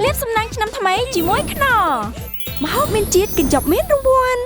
លាបសំណាងឆ្នាំថ្មីជាមួយខ្នរម្ហូបមានជាតិកញ្ចប់មានរង្វាន់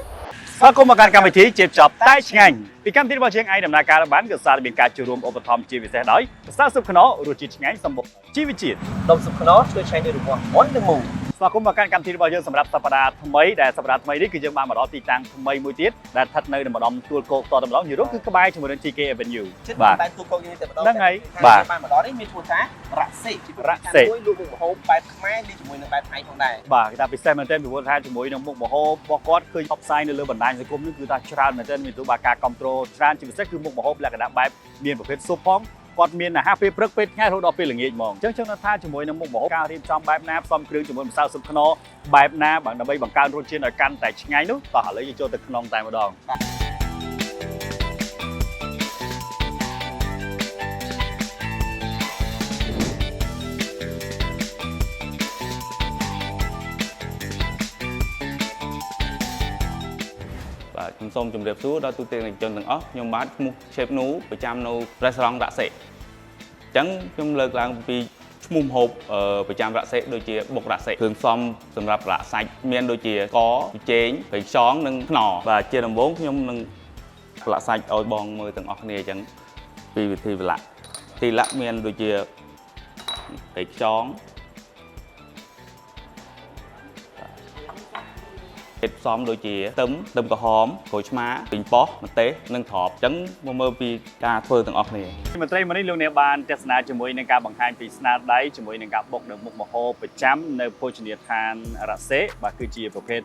ស្វាគមន៍មកកាន់កម្មវិធីជេបចប់តែឆ្ងាញ់ពីកម្មវិធីរបស់ជាងឯងដំណើរការបានក៏សារមានការចូលរួមឧបត្ថម្ភជាពិសេសដោយផ្សារស៊ុបខ្នុររសជាតិឆ្ងាញ់សម្បូរជីវជាតិ ដុំស៊ុបខ្នុរជួយឆ្ងាញ់ด้วยរង្វាស់មុននិងមូល ស្វាគមន៍មកកាន់កម្មវិធីរបស់យើងសម្រាប់សប្តាហ៍ថ្មីដែលសប្តាហ៍ថ្មីនេះគឺយើងបានមកដល់ទីតាំងថ្មីមួយទៀតដែលស្ថិតនៅម្ដុំទួលគោកតតម្លងយូរ៉ូគឺក្បែរជាមួយនឹង TK Avenue ជិត បាទ តែទូកោកយើងនេះតែម្ដង ហ្នឹងហើយ បា បាទ ទបានមកដល់នេះមានឈ្មោះថារ៉ាសេជា រ៉ាសេ មួយលក់មុខម្ហូបបែបខ្មែរលាយជាមួយនឹងបែបថៃផងដែរ បាទគេថាពិសេសមែនទែនពីព្រោះថាជាមួយនឹងមុខម្ហូបរបស់គាត់ឃើញផ្សព្វផ្សាយនៅលើបណ្ដាញសង្គមនេះគឺថាច្រើនមែនទែនមានទូបាការគ្រប់គ្រងច្រើនជាពិសេសគឺមុខម្ហូបលក្ខណៈបែបមានប្រភេទស៊ុបផងគាត់មានអាហារពេលព្រឹកពេលថ្ងៃរហូតដល់ពេលល្ងាចហ្មងអញ្ចឹងចង់ថាជាមួយនឹងមុខម្ហូបការរៀបចំបែបណាផ្សំគ្រឿងជាមួយម្សៅស៊ុបខ្នុរបែបណាបាទដើម្បីបង្កើនរសជាតិឲ្យកាន់តែឆ្ងាញ់នោះតោះឥឡូវយើងចូលទៅក្នុងតែម្ដង បាទខ្ញុំសូមជម្រាបសួរដល់ទូទាំងជនទាំងអស់ខ្ញុំបាទឈ្មោះឆេបនូប្រចាំនៅរេស្តូរ៉ង់រ៉ាក់សេអញ្ចឹងខ្ញុំលើកឡើងពីឈ្មោះម្ហូបប្រចាំរ៉ាក់សេដូចជាបុករ៉ាក់សេគ្រឿងផ្សំសម្រាប់រ៉ាក់សាច់មានដូចជាកប៊ីចេងត្រីខ្យងនិងខ្នុរបាទជាដំបូងខ្ញុំនឹងប្រឡាក់សាច់ឲ្យបងមើលទាំងអស់គ្នាអញ្ចឹងពីវិធីប្រឡាក់ទីឡាក់មានដូចជាត្រីខ្យង ភេទផ្សំដូចជាខ្ទឹមខ្ទឹមក្រហមក្រូចឆ្មាពីងប៉ោះម្ទេសនិងត្រប់អញ្ចឹងមកមើលពីការធ្វើទាំងអស់គ្នា មន្ត្រីមកនេះលោកអ្នកបានទស្សនាជាមួយនឹងការបង្ហាញពីស្នាដៃជាមួយនឹងការបុកនៅមុខម្ហូបប្រចាំនៅភោជនីយដ្ឋានរ៉ាសេបាទគឺជាប្រភេទ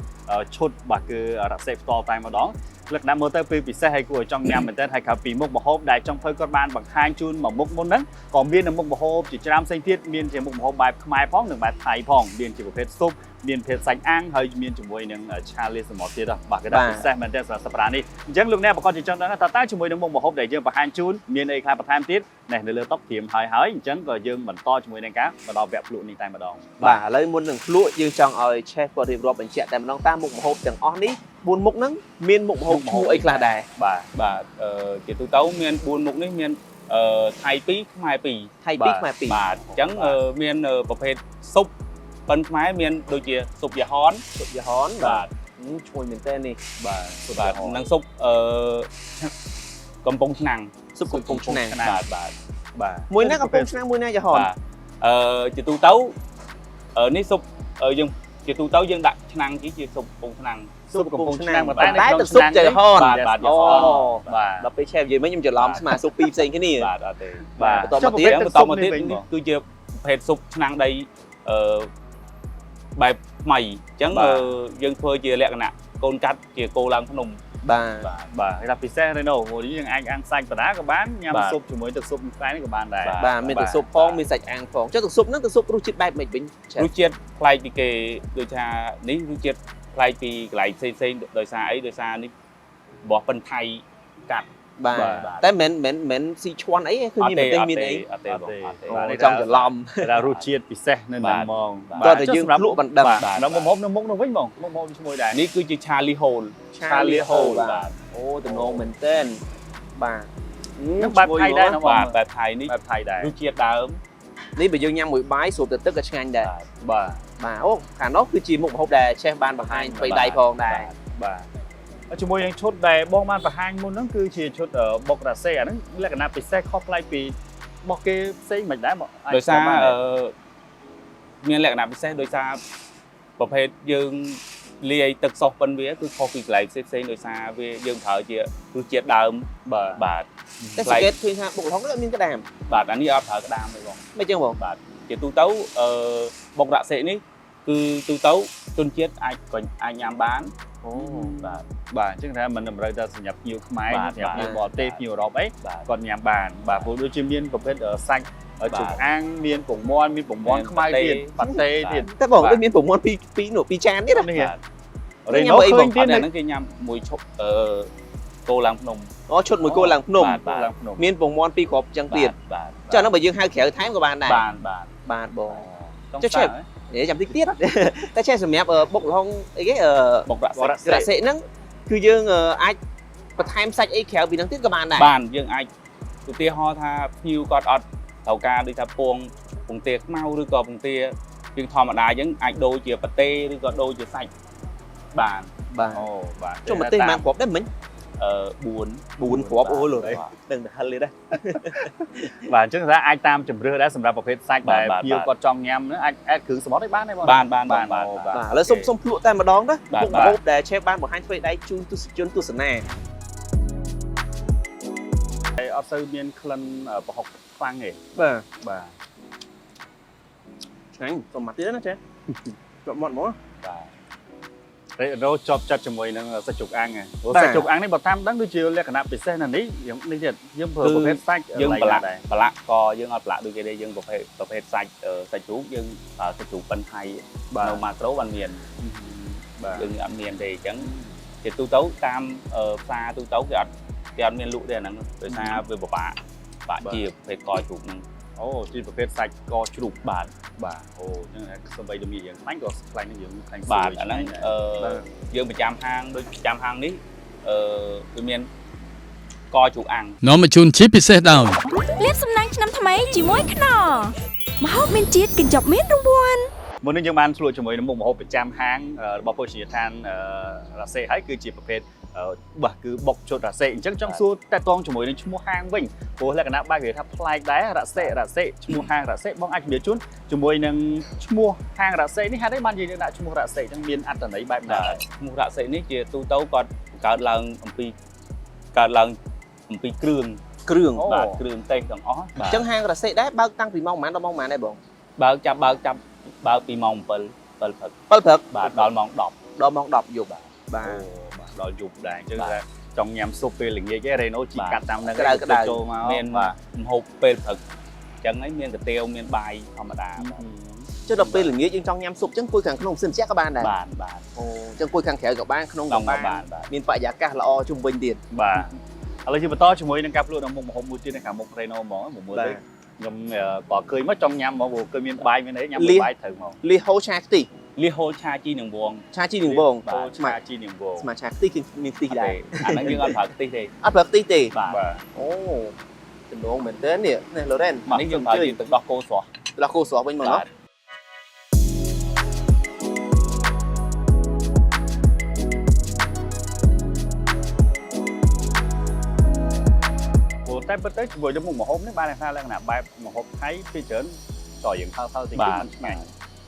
ឈុតបាទគឺរ៉ាសេផ្ទាល់តែម្ដងលក្ខណៈមើលទៅគឺពិសេសហើយគួរឲ្យចង់ញ៉ាំមែនទែនហើយក្រៅពីមុខម្ហូបដែលចង់ធ្វើគាត់បានបង្ហាញជូនមកមុខមុនហ្នឹងក៏មាននៅមុខម្ហូបជាច្រើនផ្សេងទៀតមានជាមុខម្ហូបបែបខ្មែរផងនិងបែបថៃផងមានជាប្រភេទស៊ុបមានប្រភេទសាច់អាំងហើយមានជាមួយនឹងឆាលីសមុទ្រទៀតបាទគឺថាពិសេសមែនទែនសម្រាប់សប្តាហ៍នេះអញ្ចឹងលោកអ្នកប្រកាសជាចង់ដឹងថាតើជាមួយនឹងមុខម្ហូបដែលយើងបង្ហាញជូនមានអីខ្លះបន្ថែមទៀតនេះនៅលើតុត្រៀមហើយហើយអញ្ចឹងក៏យើងបន្តជាមួយនឹងការមកដល់វគ្គភ្លក់នេះតែម្ដង បាទឥឡូវមុននឹងភ្លក់យើងចង់ឲ្យឆេះគាត់រៀបរាប់បញ្ជាក់តែម្ដងតាមមុខម្ហូបទាំងអស់នេះ4មុខហ្នឹងមានមុខម្ហូបឈ្មោះអីខ្លះដែរ បាទ បាទជាទូទៅមាន4មុខនេះមានថៃ2ខ្មែរ2 ថៃ2ខ្មែរ2 បាទអញ្ចឹងមានប្រភេទស៊ុបប៉ិនខ្មែរមានដូចជាស៊ុបយ៉ាហន ស៊ុបយ៉ាហន បាទ ឈ្ងុយមែនតើនេះ បាទស៊ុប បាទ យ៉ាហន និងស៊ុបអឺកំពង់ឆ្នាំង ស៊ុបកំពង់ឆ្នាំង បាទបាទ បាទ មួយណាកំពង់ឆ្នាំងមួយណាយ៉ាហន បាទជាទូទៅនេះស៊ុបយើងជាទូទៅយើងដាក់ឆ្នាំងជាស៊ុបកំពង់ឆ្នាំង ស៊ុបកំពង់ឆ្នាំង តែទឹកស៊ុបចៃហន បាទបាទ អូ បាទ ដល់ពេលឆេះនិយាយមិញខ្ញុំច្រឡំស្មាស៊ុបពីរផ្សេងគ្នា បាទអត់ទេ បាទ បន្តមកទៀត បន្តមកទៀតនេះគឺជាប្រភេទស៊ុបឆ្នាំងដីអឺបែបថ្មីអញ្ចឹងយើងធ្វើជាលក្ខណៈកូនកាត់ជាគោឡើងភ្នំ បាទ បាទ បាទគេថាពិសេសរេណូព្រោះយើងអាចអាំងសាច់បដាក៏បានញ៉ាំ បាទ ស៊ុបជាមួយទឹកស៊ុបផ្លែនេះក៏បានដែរ បាទ បាទមានទឹកស៊ុបផងមានសាច់អាំងផងចុះទឹកស៊ុបហ្នឹងទឹកស៊ុបរសជាតិបែបម៉េចវិញឆេះ រសជាតិប្លែកពីគេដូចថានេះរសជាតិប្លែកពីកន្លែងផ្សេងផ្សេងដោយសារអីដោយសារនេះរបស់ប៉ិនថៃកាត់ បាទ បាទ តែមិនមែនមិនស៊ីឈွန်អីទេគឺមានម្ទេសមានអី អត់ទេបងអត់ទេ អូចង់ច្រឡំ គេថារសជាតិពិសេសនៅហ្នឹងហ្មង តោះតែយើងភ្លក់បណ្ដឹង បាទនៅមុខម្ហូបនៅមុខនោះវិញហ្មងមុខម្ហូបឈ្មោះដែរ នេះគឺជា Charlie Hole Charlie Hole បាទ បាទអូតំណងមែនតើបាទ នឹងបែបថៃដែរណាបង បាទបែបថៃនេះ បែបថៃដែរ រសជាតិដើម នេះបើយើងញ៉ាំមួយបាយស្រូបតែទឹកក៏ឆ្ងាញ់ដែរ បាទ បាទអូខាងនោះគឺជាមុខម្ហូបដែលឆេះបានបង្ហាញបីដៃផងដែរ បាទហើយជាមួយនឹងឈុតដែលបងបានបង្ហាញមុនហ្នឹងគឺជាឈុតបុករ៉ាសេអាហ្នឹងលក្ខណៈពិសេសខុសប្លែកពីរបស់គេផ្សេងមិនដែរមកអាច ដោយសារ បានទេ មានលក្ខណៈពិសេសដោយសារប្រភេទយើងលាយទឹកសុសប៉ុនវាគឺខុសពីកន្លែងផ្សេងផ្សេងដោយសារវាយើងប្រើជារសជាតិដើម បាទ បាទ តែសង្កេតឃើញថាបុកល្ហុងនេះអត់មានក្តាម បាទអានេះអត់ប្រើក្តាមទេបង មិនចឹងបង បាទជាទូទៅអឺបុករ៉ាក់សេនេះគឺទូទៅជនជាតិអាចក៏អាចញ៉ាំបាន អូ បាទ បាទអញ្ចឹងថាមិនតម្រូវតែសម្រាប់ភ្ញៀវខ្មែរ បាទ សម្រាប់ភ្ញៀវ បាទ បរទេសភ្ញៀវអឺរ៉ុបអី បាទ គាត់ញ៉ាំបានបាទព្រោះដូចជាមានប្រភេទសាច់ បាទ ជុកអាំងមានពងមាន់មានពងមាន់ខ្មៅទៀតប៉ាតេទៀត តែបង បាទ ដូចមានប្រមាណពីរពីរនោះពីរចានទៀតណា នេះ បាទ រេណូ ញ៉ាំអីបង ឃើញទៀត អត់អាហ្នឹងគេញ៉ាំមួយឈប់គោឡើងភ្នំ អូឈុតមួយគោឡើងភ្នំ បាទ ឡើងភ្នំ មានពងមាន់ពីរគ្រាប់ចឹងទៀត បាទ ចុះហ្នឹងបើយើងហៅក្រៅថែមក៏បានដែរ បានបាទ បាទបង ចង់ ចុះឆេ សាក និយាយចាំតិចទៀត តែចេះសម្រាប់បុកល្ហុងអីគេ បុករ៉ាក់ បរ៉ា សេ រ៉ាសេហ្នឹងគឺយើងអាចបន្ថែមសាច់អីក្រៅពីហ្នឹងទៀតក៏បានដែរ បានយើងអាចឧទាហរណ៍ថាភ្ញៀវគាត់អត់ត្រូវការដូចថាពងពងទាខ្មៅឬក៏ពងទាពី ជាងធម្មតាអញ្ចឹងអាចដូរជាប៉ាតេឬក៏ដូរជាសាច់បាន បាទ អូបាទ ចុះម្ទេសប៉ុន្មានគ្រាប់ដែរមិញ អឺ4 4គ្រាប់អូលោរ៉េនដឹងតែហិលទេដែរ បាទអញ្ចឹងថាអាចតាមជំរឿសដែរសម្រាប់ប្រភេទសាច់ដែលភ្ញៀវគាត់ចង់ញ៉ាំហ្នឹងអាច add គ្រឿងសមុទ្រឲ្យបានទេបង បានបានបានបាទ បាទ បាទឥឡូវសុំសុំភ្លក់តែម្ដងណា បាទ មុខម្ហូបដែល chef បានបង្ហាញធ្វើដៃជូនទស្សនិកជនទស្សនា ហើយអត់សូវមានក្លិនប្រហុកខ្លាំងទេ បាទ បាទ ឆ្ងាញ់សុំមកទៀតណា chef ជាប់មាត់ហ្មង បាទ រេរ៉ូជាប់ចិត្តជាមួយនឹងសាច់ជ្រូកអាំងហ៎ព្រោះ បាទ សាច់ជ្រូកអាំងនេះបើតាមដឹងដូចជាលក្ខណៈពិសេសណាស់នេះយើងនេះទៀតយើងប្រើប្រភេទសាច់ យើងប្រឡាក់ ដែរ ប្រឡាក់ក៏យើងអត់ប្រឡាក់ដូចគេទេយើងប្រភេទប្រភេទសាច់សាច់ជ្រូកយើងប្រើសាច់ជ្រូកប៉ិនថៃ បាទ នៅម៉ាក្រូបានមាន បាទ យើងអត់មានទេអញ្ចឹងជាទូទៅតាមផ្សារទូទៅគេអត់គេអត់មានលក់ទេអាហ្នឹងដោយសារវាពិបាកបាក់ជាប្រភេទកជ្រូកហ្នឹង អូជាប្រភេទសាច់កជ្រូក បាទ បាទអូអញ្ចឹងសំបីតែមានយ៉ាងខ្លាញ់ក៏ខ្លាញ់នឹងយើងខ្លាញ់ បាទអាហ្នឹងអឺ បាទ យើងប្រចាំហាងដូចប្រចាំហាងនេះអឺវាមានកជ្រូកអាំង នាំមកជូនជាពិសេសដោយ លាបសំណាងឆ្នាំថ្មីជាមួយខ្នរម្ហូបមានជាតិកញ្ចប់មានរង្វាន់ មុននេះយើងបានឆ្លួតជាមួយនឹងមុខម្ហូបប្រចាំហាងរបស់ភោជនីយដ្ឋានរ៉ាសេហើយគឺជាប្រភេទបាទគឺបុកជុតរ៉ាសេអញ្ចឹងចង់សួរតកតងជាមួយនឹងឈ្មោះហាងវិញព្រោះលក្ខណៈបែបវាថាប្លែកដែររ៉ាសេរ៉ាសេឈ្មោះហាងរ៉ាសេបងអាចជំរាបជូនជាមួយនឹងឈ្មោះហាងរ៉ាសេនេះហេតុអីបានយើងដាក់ឈ្មោះរ៉ាសេអញ្ចឹងមានអត្ថន័យបែបណា បាទឈ្មោះរ៉ាសេនេះជាទូទៅគាត់បង្កើតឡើងអំពីកើតឡើងអំពីគ្រឿង គ្រឿង អូ បាទគ្រឿងទេសទាំងអស់ អញ្ចឹងហាងរ៉ាសេដែរបើកតាំងពីម៉ោងប៉ុន្មានដល់ម៉ោងប៉ុន្មានដែរបង បើកចាប់បើកចាប់បើកពីម៉ោង7 7ព្រឹក 7ព្រឹក បាទដល់ម៉ោង10 ដល់ម៉ោង10យប់បាទ អូបាទដល់យប់ដែរអញ្ចឹងថាចង់ញ៉ាំស៊ុបពេលល្ងាចឯងរេណូជីកាត់តាមហ្នឹង ក្តៅក្តៅ ចូលមក មាន បាទ ម្ហូបពេលព្រឹកអញ្ចឹងហើយមានកាទៀវមានបាយធម្មតាបាទ ចុះដល់ពេលល្ងាចយើងចង់ញ៉ាំស៊ុបអញ្ចឹងអង្គុយខាងក្នុងផ្សេងជាក់ក៏បានដែរ បាទបាទ អូអញ្ចឹងអង្គុយខាងក្រៅក៏បានក្នុង ក្នុង ក៏បាន ក៏បានបាទ មានបរិយាកាសល្អជុំវិញទៀត បាទឥឡូវយើងបន្តជាមួយនឹងការភ្លក់នៅមុខម្ហូបមួយទៀតនៅខាងមុខរេណូហ្មងមួយមើលទៅខ្ញុំក៏ឃើញមកចង់ញ៉ាំហ្មងព្រោះឃើញមានបាយមានអីញ៉ាំមួយបាយត្រូវហ្មង លីហូឆាខ្ទិះ លីហូលឆាជីនឹងវង ឆាជីនឹងវង បាទ ឆាជីនាងវង ស្មាឆាខ្ទិះគឺមានខ្ទិះដែរ អាហ្នឹងយើងអត់ប្រើខ្ទិះទេ អត់ប្រើខ្ទិះទេ បាទ បាទ អូចំណងមែនតើនេះនេះឡូរ៉េន នេះយើងប្រើជាទឹកដោះគោស្រស់ ទឹកដោះគោស្រស់វិញមកណោះ បាទ ព្រោះតែពិតទៅជាមួយនឹងមុខម្ហូបនេះបានថាលក្ខណៈបែបម្ហូបថៃពីច្រើនតើយើងហៅហៅតិចតិចมันឆ្ងាញ់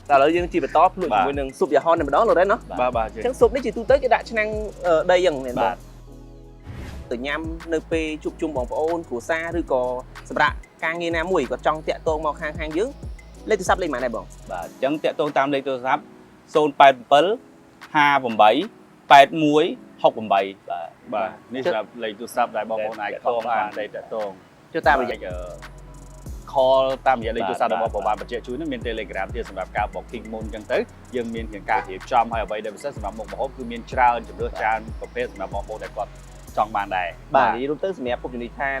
តែឥឡូវយើងជាបន្តភ្លក់ បាទ ជាមួយនឹងស៊ុបយ៉ាហននេះម្ដងឡូរ៉េនណោះ បាទបាទ អញ្ចឹងស៊ុបនេះជាទូទៅគេដាក់ឆ្នាំងដីអញ្ចឹងមែន បា បាទ ទទៅញ៉ាំនៅពេលជួបជុំបងប្អូនគ្រួសារឬក៏សម្រាប់ការងារណាមួយគាត់ចង់តាក់ទងមកខាងខាងយើងលេខទូរស័ព្ទលេខប៉ុន្មានដែរបង បាទអញ្ចឹងតាក់ទងតាមលេខទូរស័ព្ទ087 58 81 68បាទ បាទនេះសម្រាប់លេខទូរស័ព្ទដែលបងប្អូនអាចខលបានតែតាក់ទង ចុះតាមរយៈ call តាមរយៈលេខទូរស័ព្ទរបស់ប្របាទបញ្ជាក់ជូនហ្នឹងមាន Telegram ទៀតសម្រាប់ការ booking មុនអញ្ចឹងទៅយើងមានជាការរៀបចំឲ្យអ្វីដែលពិសេសសម្រាប់មុខម្ហូបគឺមានច្រើនជម្រើសច្រើនប្រភេទសម្រាប់បងប្អូនដែលគាត់ចង់បានដែរ បាទនិយាយរួមទៅសម្រាប់ពុទ្ធនីឋាន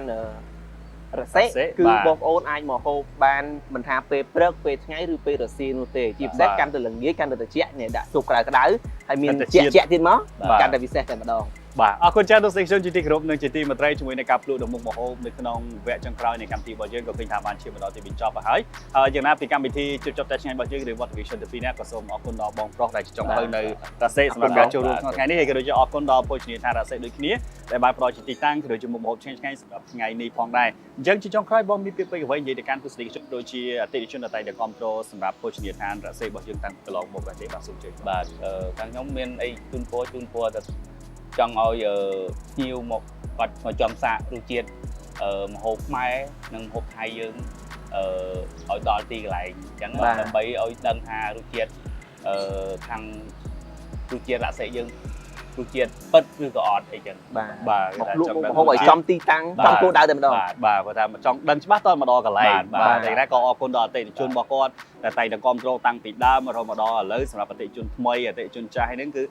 រសេ រសេ គឺ បាទ បងប្អូនអាចមកហូបបានមិនថាពេលព្រឹកពេលថ្ងៃឬពេលរសៀលនោះទេជាពិសេស បាទ កាន់តែល្ងាចកាន់តែត្រជាក់នេះដាក់ស៊ុបក្តៅក្តៅហើយមាន កាន់តែ ជាក់ ជាតិ ជាក់ទៀតមក បាទ កាន់តែពិសេសតែម្ដង បាទអរគុណច្រើនទស្សនិកជនជាទីគោរពនិងជាទីមេត្រីជាមួយនឹងការភ្លក់ដល់មុខម្ហូបនៅក្នុងវគ្គចុងក្រោយនៃកម្មវិធីរបស់យើងក៏ឃើញថាបានឈានមកដល់ទីបញ្ចប់ទៅហើយហើយយ៉ាងណាពីកម្មវិធីជប់ជប់តែឆ្ងាញ់របស់យើងឬវត្តវិជនទី2នេះក៏សូមអរគុណដល់បងប្រុសដែលជាចុងភៅនៅរ៉ាសេសម្រាប់ការចូលរួមក្នុងថ្ងៃនេះហើយក៏ដូចជាអរគុណដល់ភោជនីយដ្ឋានរ៉ាសេដូចគ្នាដែលបានផ្ដល់ជាទីតាំងក៏ដូចជាមុខម្ហូបឆ្ងាញ់ឆ្ងាញ់សម្រាប់ថ្ងៃនេះផងដែរអញ្ចឹងជាចុងក្រោយបងមានពាក្យពេចន៍អ្វីនិយាយទៅកាន់ទស្សនិកជនដូចជាអតិថិជនដទៃដែលគ្រប់គ្រងសម្រាប់ភោជនីយដ្ឋានរ៉ាសេរបស់យើងតាំងពីកន្លងមកដែរទេបាទសូមជឿ បាទខាងខ្ញុំមានអីជូនពរជូនពរតែចង់ឲ្យភ្ញៀវមកគាត់មកចំសាករសជាតិម្ហូបខ្មែរនិងម្ហូបថៃយើងឲ្យដល់ទីកន្លែងអញ្ចឹង បាទ ដើម្បីឲ្យដឹងថារសជាតិខាងរសជាតិរ៉ាសេយើងរសជាតិពិតឬក៏អត់អីចឹង បាទ បាទ មកភ្លក់មុខម្ហូបឲ្យចំទីតាំង បាទ ចំគោលដៅតែម្ដង បាទ បាទគាត់ថាចង់ដឹងច្បាស់តមកដល់កន្លែង បាទ បាទតែណាក៏អរគុណដល់អតិថិជនរបស់គាត់ដែលតែងតែគ្រប់គ្រងតាំងពីដើមរហូតមកដល់ឥឡូវសម្រាប់អតិថិជនថ្មីអតិថិជនចាស់ហ្នឹងគ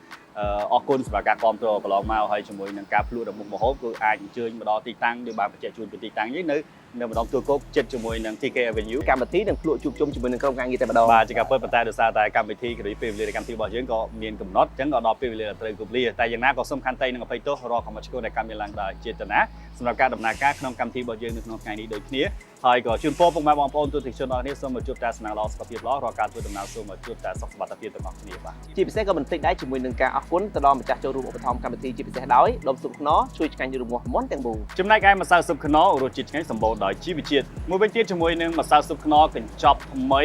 ឺអរគុណសម្រាប់ការគ្រប់គ្រងកន្លងមកហើយជាមួយនឹងការភ្លក់ដល់មុខម្ហូបគឺអាចអញ្ជើញមកដល់ទីតាំងដូចបានបញ្ជាក់ជូនពីទីតាំងនេះនៅនៅម្ដុំទួលគោកចិត្តជាមួយនឹង TK Avenue កម្មវិធីនឹងភ្លក់ជួបជុំជាមួយនឹងក្រុមការងារតែម្ដង បាទជាការពិតប៉ុន្តែដោយសារតែកម្មវិធីក៏ដូចពេលវេលានៃកម្មវិធីរបស់យើងក៏មានកំណត់អញ្ចឹងក៏ដល់ពេលវេលាដែលត្រូវគម្លាតែយ៉ាងណាក៏សូមខន្តីនិងអភ័យទោសរាល់ខំឆ្គងដែលកម្មមានឡើងដោយចេតនាសម្រាប់ការដំណើរការក្នុងកម្មវិធីរបស់យើងនៅក្នុងថ្ងៃនេះដូចគ្នា ហើយក៏ជូនពរពុកម៉ែបងប្អូនទស្សនិកជនអរគ្នាសូមមកជួបតែសំណាងល្អសុខភាពល្អរាល់ការធ្វើដំណើរសូមមកជួបតែសុខសុវត្ថិភាពទាំងអស់គ្នាបាទ ជាពិសេសក៏មិនភ្លេចដែរជាមួយនឹងការអរគុណទៅដល់ម្ចាស់ចូលរួមឧបត្ថម្ភកម្មវិធីជាពិសេសដោយដុំស៊ុបខ្នុរជួយឆ្ងាញ់រមាស់មាន់ទាំងមូល ចំណែកឯម្សៅស៊ុបខ្នុររសជាតិឆ្ងាញ់សម្បូរដោយជីវជាតិមួយវិញទៀតជាមួយនឹងម្សៅស៊ុបខ្នុរកញ្ចប់ថ្មី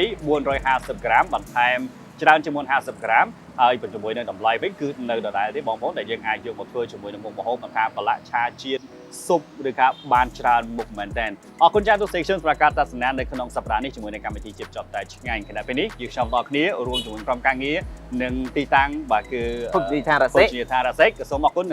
450ក្រាមបន្ថែមច្រើនជាងមុន50ក្រាមហើយជាមួយនឹងតម្លៃវិញគឺនៅដដែលទេបងប្អូនដែលយើងអាចយកមកធ្វើជាមួយនឹងមុខម្ហូបមិនថាប្រឡាក់ឆាជាតិស៊ុបឬថាបានច្រើនមុខមែនតើអរគុណច្រើនទស្សនិកជនសម្រាប់ការទស្សនានៅក្នុងសប្តាហ៍នេះជាមួយនឹងកម្មវិធីជៀបចប់តែឆ្ងាញ់ខណៈពេលនេះយើងខ្ញុំដល់គ្នារួមជាមួយក្រុមការងារនិងទីតាំងបាទគឺ ភោជនីយដ្ឋានរ៉ាសេ ភោជនីយដ្ឋានរ៉ាសេក៏សូមអរគុណ